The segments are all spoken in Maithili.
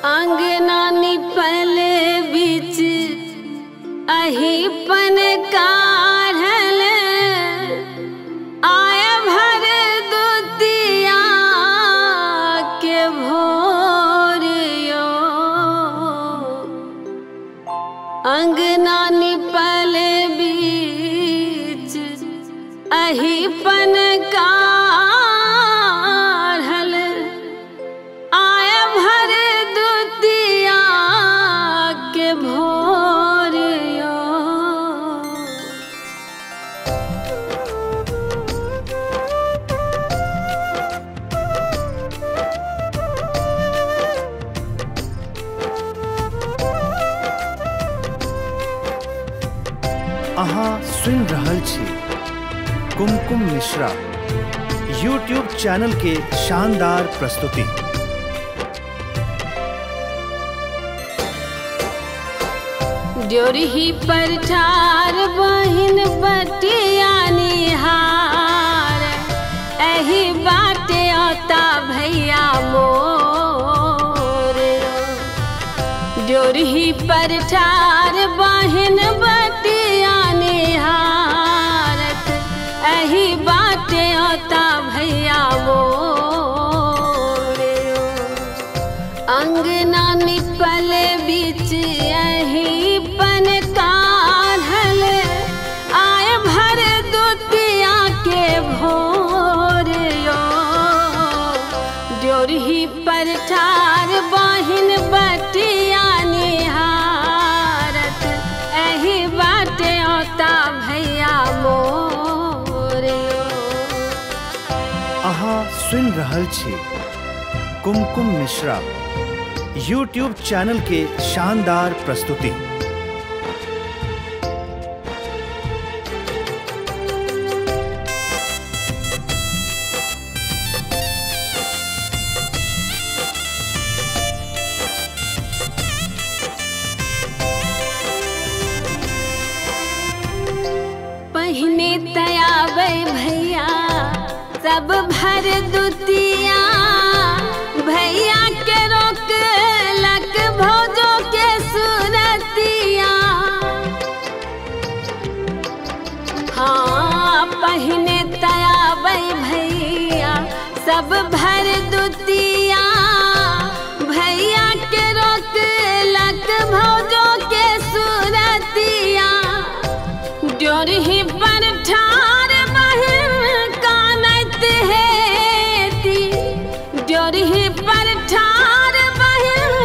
अंगना निपल बीच अहिपन काढ़ल आय भर दुतिया के भोर यो। अंगना निपल बीच अहिपन काढ़ल आय भर दुतिया के भोर यो। अहाँ सुनि रहल छी कुमकुम मिश्रा यूट्यूब चैनल के शानदार प्रस्तुति। ड्योढ़ी पर ठार बहिन बटिया निहार एही बाटे औता भैया मोर। ड्योढ़ी पर ठार बहिन बटिया निहारत एही बाटे औता भैया मोर। अंगना निपल बीच एही पन काढ़ल आय भर दुतिया के भोर यो। ड्योढ़ी पर ठार बहिन बटिया निहारत एही बाटे औता भैया मोर यो। अहाँ सुनि रहल छी कुमकुम मिश्रा यूट्यूब चैनल के शानदार प्रस्तुति। पहिने तयाबै भैया सब भर दुतिया भैया के रोक लक भौजो के सुरतिया। हाँ पहिने तयाबै भैया सब भर दुतिया भैया के रोक लक भौजो के सुरतिया। ड्योढ़ी पर ठार बहिन कानैत हेती ड्योढ़ी पर ठार बहिन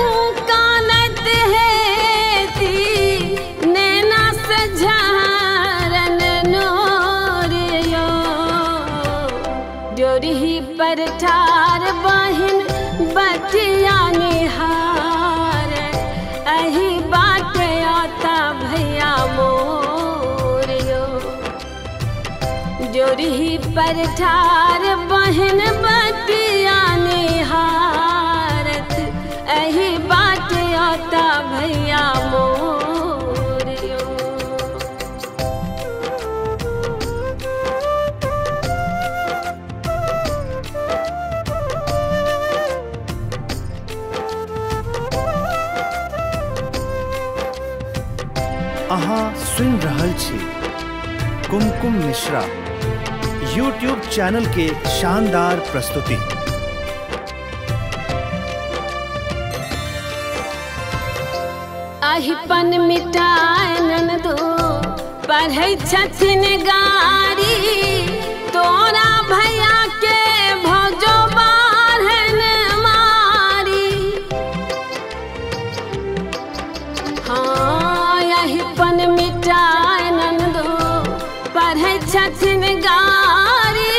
कानैत हेती नैना से झरन नोर यो। ड्योढ़ी पर ठार बहिन बटिया निहार एही बाटे औता भैया मोर यो। ड्योढ़ी पर ठार बहिन बटिया निहारत एही बाटे औता भैया मोर यो। अहाँ सुनि रहल छी कुमकुम मिश्रा यूट्यूब चैनल के शानदार प्रस्तुति। अहिपन मिटाय ननदो पढ़ै छथिन गारी तोरा भैया के भौजो बाढ़न मारी। हाँ अहिपन मिटाय ननदो पढ़ै छथिन गारी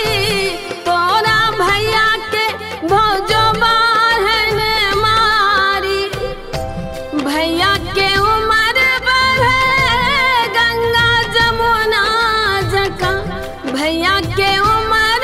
तोरा भैया के भौजो बाढ़न मारी। भैया के उमर बढ़े गंगा जमुना जकाँ भैया के उमर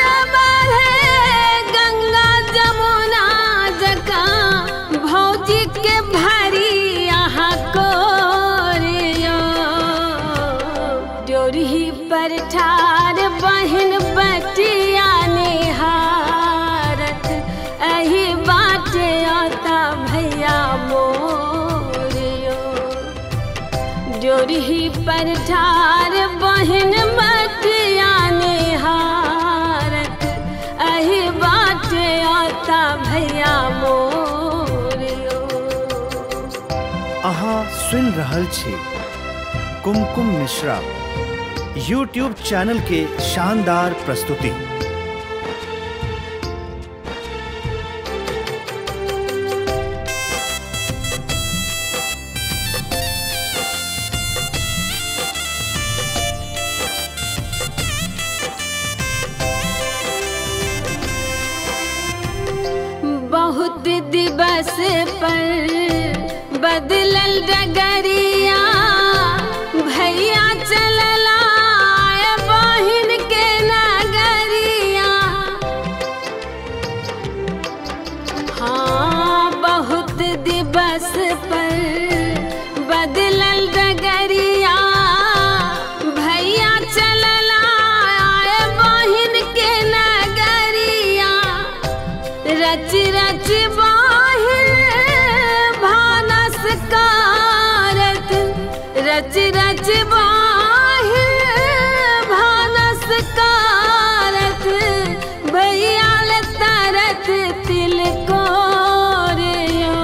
डोरही पर ठार बहिन बटिया निहारत अही बाटे औता भैया मोर यो। अहाँ सुनि रहल छी कुमकुम मिश्रा यूट्यूब चैनल के शानदार प्रस्तुति। बहुत दिवस पर बदलल डगरिया भैया चलला बहिन के नगरिया। हाँ बहुत दिवस पर बदलल डगरिया भैया चलला बहिन के नगरिया। रच रच बाहिर भानस कारत रच रच बाहिर भानस कारत भैया तरत तिलकोर यो।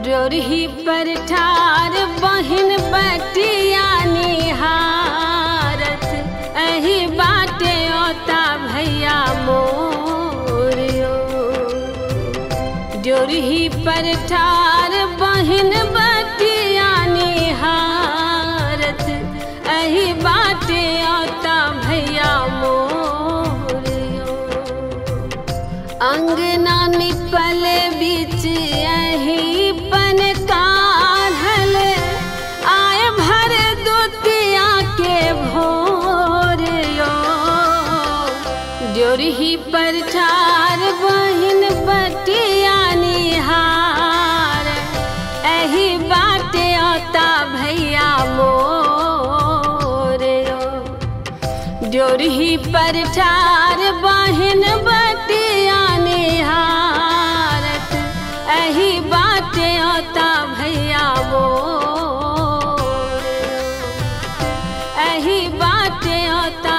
डोरही पर ठार बहिन बटिया निहारत अही बाटे औता भैया मोर यो। डोरही पर ठार बहिन बटिया निहारत अही बाटे औता भैया मोर यो। अंगना निपल बीच अही पन काढ़ल आए भर दुतिया के भोर यो। डोरही पर ठार बहिन बटिया निहार एही बाटे औता भैया मोर यो। डोरही पर ठार बहिन बटिया निहारत एही बाटे औता भैया मोर यो। एही बाटे औता